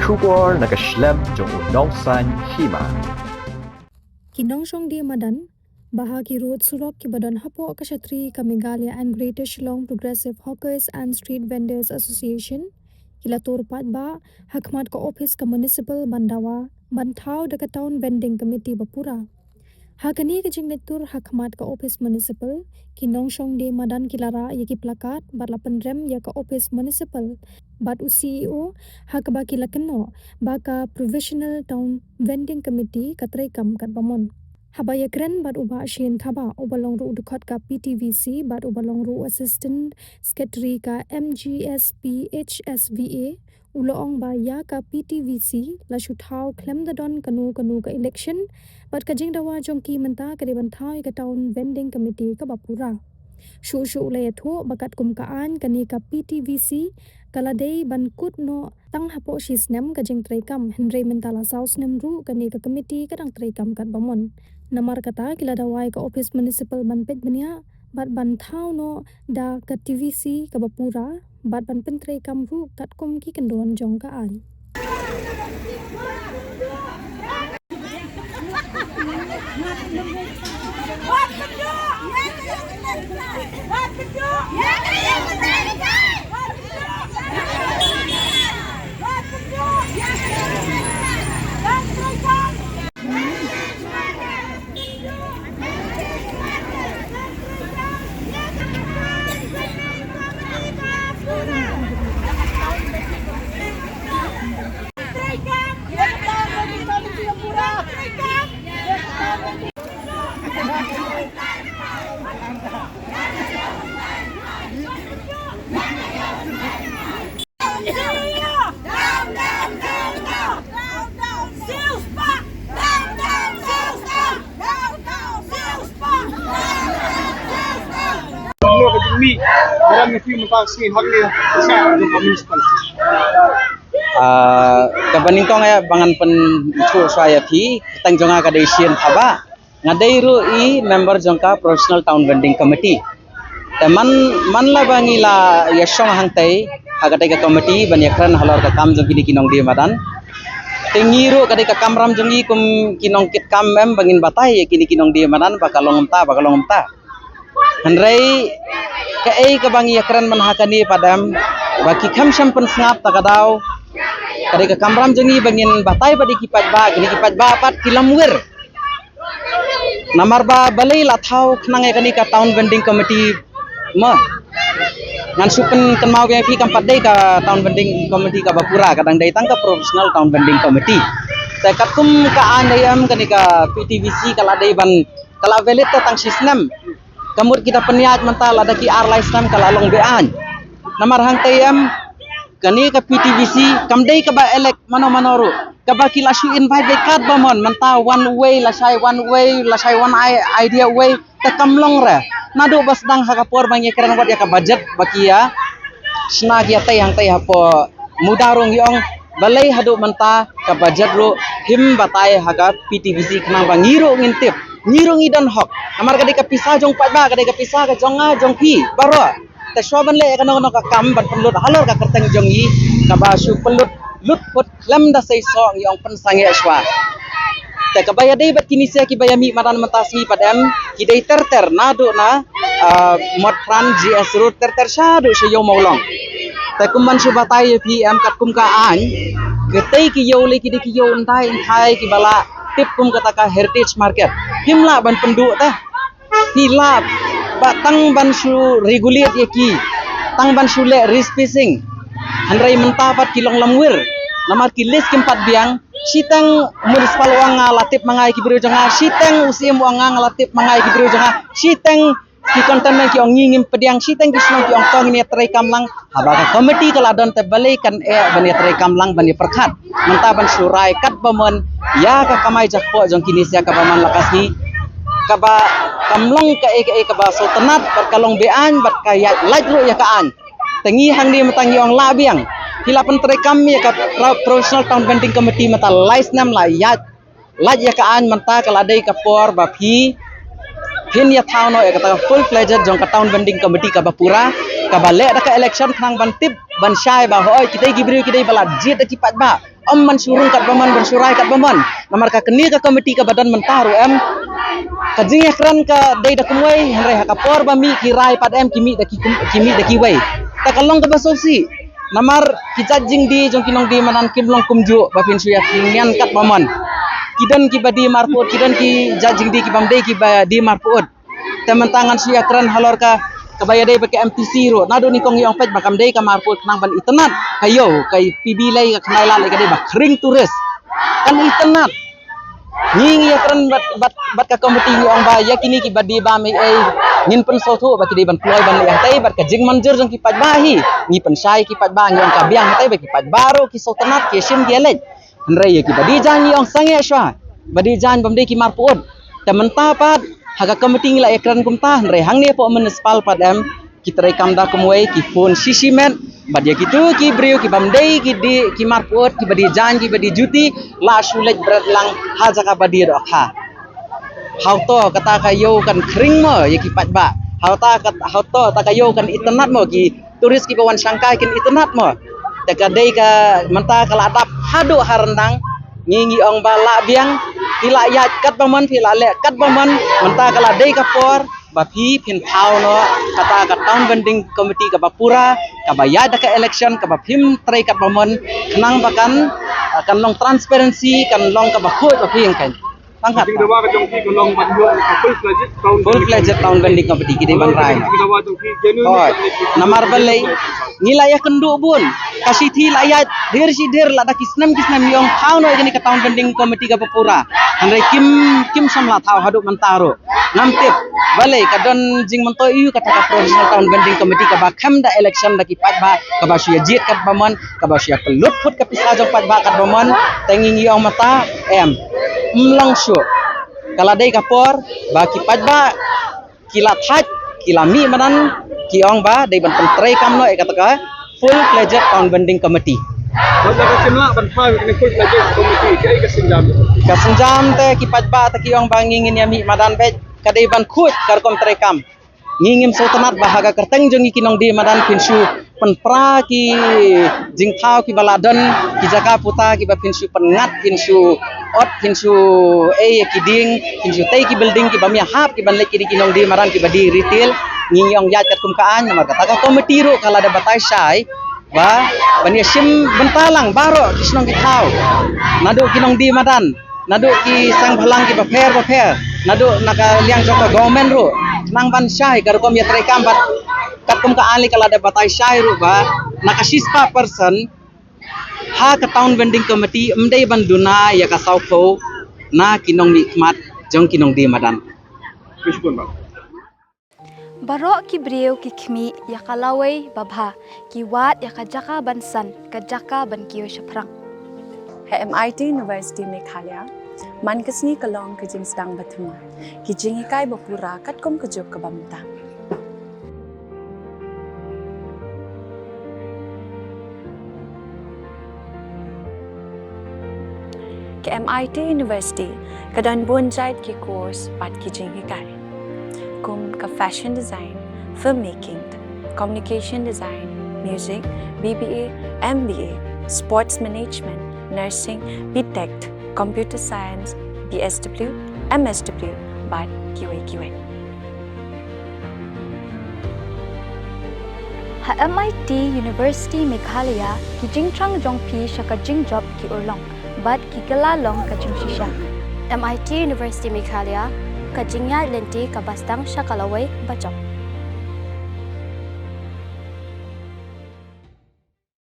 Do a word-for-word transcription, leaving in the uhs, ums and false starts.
Khubor na ka shlem jong u Nongsaiñ Hima. Ki nongshong die madan ba ha ki rud surok kiba don hapoh ka shatri ka Meghalaya and Greater Shillong Progressive Hawkers and Street Vendors Association ki la tur paidbah ha khmat ka ophis ka municipal ban dawa ban thaw da ka Town Vending Committee ba pura. Ha kane ka jingleit tur ha khmat ka ophis municipal, ki nongshong die madan ki la rah ïa ki placard bad la pynrem ïa ka ophis municipal bad u C E O, ha kaba ki la kynnoh ba ka Provisional Town Vending Committee ka treikam katba mon. Haba ïakren bad u Bah Shane Thabah, uba long ruh u dkhot ka P T V C bad uba long ruh u Assistant Secretary ka M G S P H S V A, u la ong ba ïa ka P T V C la shu thaw khlem da don kano kano ka election bad ka jingdawa jong ki mynta ka dei ban thaw ïa ka Town Vending Committee kaba pura. Shuh shuh u la ïathuh ba katkum ka aiñ kane ka P T V C ka la dei ban kut noh tang hapoh shi snem ka jingtreikam, hynrei mynta la saw snem ruh kane ka committee ka dang treikam katba mon. Namar kata ki la dawa ïa ka ophis municipal ban peit bniah bad ban thaw noh da ka T V C kaba pura bad ban pyntreikam ruh katkum ki kyndon jong ka aiñ. Ah, kaba nyngkong ïa ba ngan pynithuh shuwa ïa phi, kyrteng jong nga ka dei Shane Thabah. Nga dei ruh i member jong ka Professional Town Vending Committee. Te man, man la ba ngi la ïashong hangtei ha katei ka committee ban ïakren halor ka kam jong kine ki nongdie madan. Te ngi ruh katei ka kamram jong ngi kum ki nongkitkam em ba ngin batai ïa kine ki nongdie madan ba ka long kumta, ba ka long kumta. Hynrei kaei kaba ngi ïakren man ha kane pat em, ba ki kham shym pynsngap, ta ka daw katei ka kamram jong ngi ba ngin batai pat ïa ki paidbah, kine ki paidbah pat ki lamwir. Namar ba balei la thaw khnang ïa kane ka Town Vending Committee ma? Ngan shu pynkynmaw biang ïa phi, kam pat dei ka Town Vending Committee kaba pura, ka dang dei tang ka Professional Town Vending Committee. Te katkum ka aiñ dei em, kane ka P T V C ka la dei ban, ka la valid te tang shi snem. Ka mut kita pynïaid mynta lada ki ar lai snem ka la long be-aiñ. Namar hangtei em, kane ka P T V C kam dei kaba elect mano mano ruh, kaba ki la shu invite beit katba mon, mynta one way, lashai one way, lashai one i-, idea way, te kam long re. Naduh ba sdang ha ka por ba ngi ïakren wat ïa ka budget ba ki ïa shna ki ïatei hangtei hapoh Mawdaw ruh ngi ong, balei haduh mynta ka budget ruh phim batai ha ka P T V C khnang ba ngi ruh ngin tip, ngi ruh ngi don hok. Namar ka dei ka pisa jong paidbah, ka dei ka pisa ka jong nga jong phi baroh. Te shuwa ban leh ïa kano kano ka kam ban pynlut halor ka kyrteng jong ngi, kaba shu pynlut lut put khlem da seisoh, ngi ong pynsangeh shuwa. Te kaba ïadei bad kine sia kiba ïa mih madan mynta sngi pat em, ki dei ter ter naduh na, ah, Motphran, G S Road, ter ter shaduh sha Ïew Mawlong. Te kum ban shu batai ïa phi em, katkum ka aiñ, kitei ki ïew lei ki dei ki ïew ynda ynthai kiba la tip kum kata ka heritage market. Phim lah ban pynduh te. Phi lah ba tang ban shu regulate ïa ki, tang ban shu leh respacing. Hynrei mynta pat ki long lamwir. Namar ki list kim pat biang, shiteng municipal u ong nga la tip ma nga ïa ki briew jong nga, shiteng u C M u ong nga la tip ma nga ïa ki briew jong nga, shiteng ki containment ki ong ngi ngim pdiang, shiteng ki shnong ki ong to ngin ïa treikam lang. Haba ka committee ka la don te balei kan eh ban ïa treikam lang, ban ïa pyrkhat. Mynta ban shu rai katba mon ïa ka kamai jakpoh jong kine sia kaba man la ka sngi, kaba kam long kaei kaei, kaba sngewtynnat bad ka long be-aiñ bad ka ïaid lait ruh ïa ka aiñ. Te ngi hangne mynta ngi ong lah biang. Phi la pyntreikam ïa ka pro-, Professional Town Vending Committee mynta lai snem, la ïaid lait ïa ka aiñ, mynta ka la dei ka por ba phi Phin ïa thaw noh ïa kata ka full fledged jong ka town bonding committee kaba pura, kaba leh da ka election khnang ban tip ban shai ba hoi kitei ki briew ki dei ba la jied da ki paidbah. Ym ban shu rung katba mon, ban shu rai katba mon. Namar ka kane ka committee kaba don mynta ruh em, ka jingïakren ka dei da kumwei, hynrei ha ka por ba mih ki rai pat em, ki mih da ki kum-, ki mih da kiwei. Ta ka long kaba sngewsih. Namar ki jait jingdie jong ki nongdie madan kim long kumjuh ba phin shu ïa khyndiat katba mon. Ki don kiba die marput, ki don ki jait jingdie kibym dei kiba die marput. Te mynta ngan shu ïakren halor ka, kaba ïadei bad ka M T C ruh. Naduh nyngkong ngi ong peit ba kam dei ka marput khnang ban itynnad ka ïew, ka P B lei, ka khyndai lad lei ka dei ba khring tourist. Kan itynnad. Ngi ngi ïakren bad, bad, bad ka committee ngi ong ba ïa kine kiba die bam ei ei ngin pynsngewthuh ba ki dei ban kloi ban leh hangtei bad ka jingmynjur jong ki paidbah hi. Ngi pynshai ki paidbah, ngi ong ka biang hangtei ba ki paidbah ruh ki sngewtynnad, ki shim ki leit. Hynrei ïa kiba die jaiñ ngi ong sangeh shuwa. Ba die jaiñ bym dei ki marput. Te mynta pat ha ka committee ngi la ïakren kumta, hynrei hangne hapoh municipal pat em, ki treikam da kumwei, ki phone shi shi met. Bad ïa kito ki briew kibym dei ki die, ki marput, kiba die jaiñ, kiba die juti, la shu leit bret lang ha jaka ba die dohkha. Hato kata ka ïew kan khring mo ïa ki paidbah? Hato kat-, hato kata ka ïew kan itynnad mo ki tourist kiba wan shangkai kin itynnad mo? Te ka dei ka mynta ka la dap haduh ha ryndang. Ngi ngi ong ba la biang, phi la ïaid katba mon, phi la leh katba mon, mynta ka la dei ka por ba phi phin thaw noh kata ka town bonding committee kaba pura, kaba ïaid da ka election, kaba phim trei katba mon, khnang ba kan, kan long transparency, kan long kaba khuid ba phi ïeng kan. Tang kat. Jingdawa ka jong phi ka long ban ïoh ka full fledged town, full fledged town bonding committee, ki dei ban rai. Jingdawa jong phi genuine. Hooid. Namar balei ngi la ïakynduh bun. Ka shithi la ïaid dhir shi dhir, la da ki snem ki snem ngi ong thaw noh ïa kane ka town bonding committee kaba pura. Hynrei kim, kim shym la thaw haduh mynta ruh. Ngam tip balei ka don jingmyntoi ïa kata ka provisional town bonding committee kaba khlem da election da ki paidbah, kaba shu ïa jied katba mon, kaba shu ïa pynlut phut ka pisa jong paidbah katba mon. Te ngi ngi ong mynta em, ym long shuh. Ka la dei ka por ba ki paidbah ki la thait, ki la mih madan, ki ong ba dei ban pyntreikam noh ïa kata ka full fledged town bonding committee. Wat la ka shim lah ban thaw ïa kane full fledged committee, kaei ka sienjam? Ka sienjam te ki paidbah te ki ong ba ngi ngin ïa mih madan beit, ka dei ban khuid ka rukom treikam. Ngi ngim sngewtynnad ba ha ka kyrteng jong ngi ki nongdie madan phin shu pynpra ki jingthaw kiba la don, ki jaka puta kiba phin shu pynngat, phin shu ot, phin shu ei ki dieng, phin shu tei ki building kiba mih hap kiban leit ki dei ki nongdie madan kiba die retail. Ngi ngi ong ïaid katkum ka aiñ, namar kata ka committee ruh ka la da batai shai ba ban ïa shim bynta lang baroh ki shnong ki thaw, naduh ki nongdie madan, naduh ki seng bhalang kiba pher ba pher, naduh na ka liang jong ka government ruh, khnang ban shai ka rukom ïatreikam. Bad katkum ka aiñ ka la da batai shai ruh ba na ka shispah percent ha ka town bonding committee ym dei ban duna ïa ka sawphew na ki nongmihkhmat jong ki nongdie madan. Baroh ki briew ki khmih ïa ka lawei babha, ki wad ïa ka jaka ban san, ka jaka ban kiew shaphrang. Ha M I T University Meghalaya, man ka sngi ka long ka jingsdang bathymmai, ki jinghikai bapura katkum ka juk kaba mynta. Ka M I T University ka don bun jait ki course bad ki jinghikai, kum ka fashion design, filmmaking, communication design, music, B B A, M B A, sports management, nursing, B Tech, computer science, B S W, M S W bad kiwei kiwei. Ha M I T University Meghalaya, ki jingthrang jong phi sha ka jingjop ki urlong bad ki kylla long ka jingshisha. M I T University Meghalaya, ka jingïaid lynti kaba sdang sha ka lawei bajop.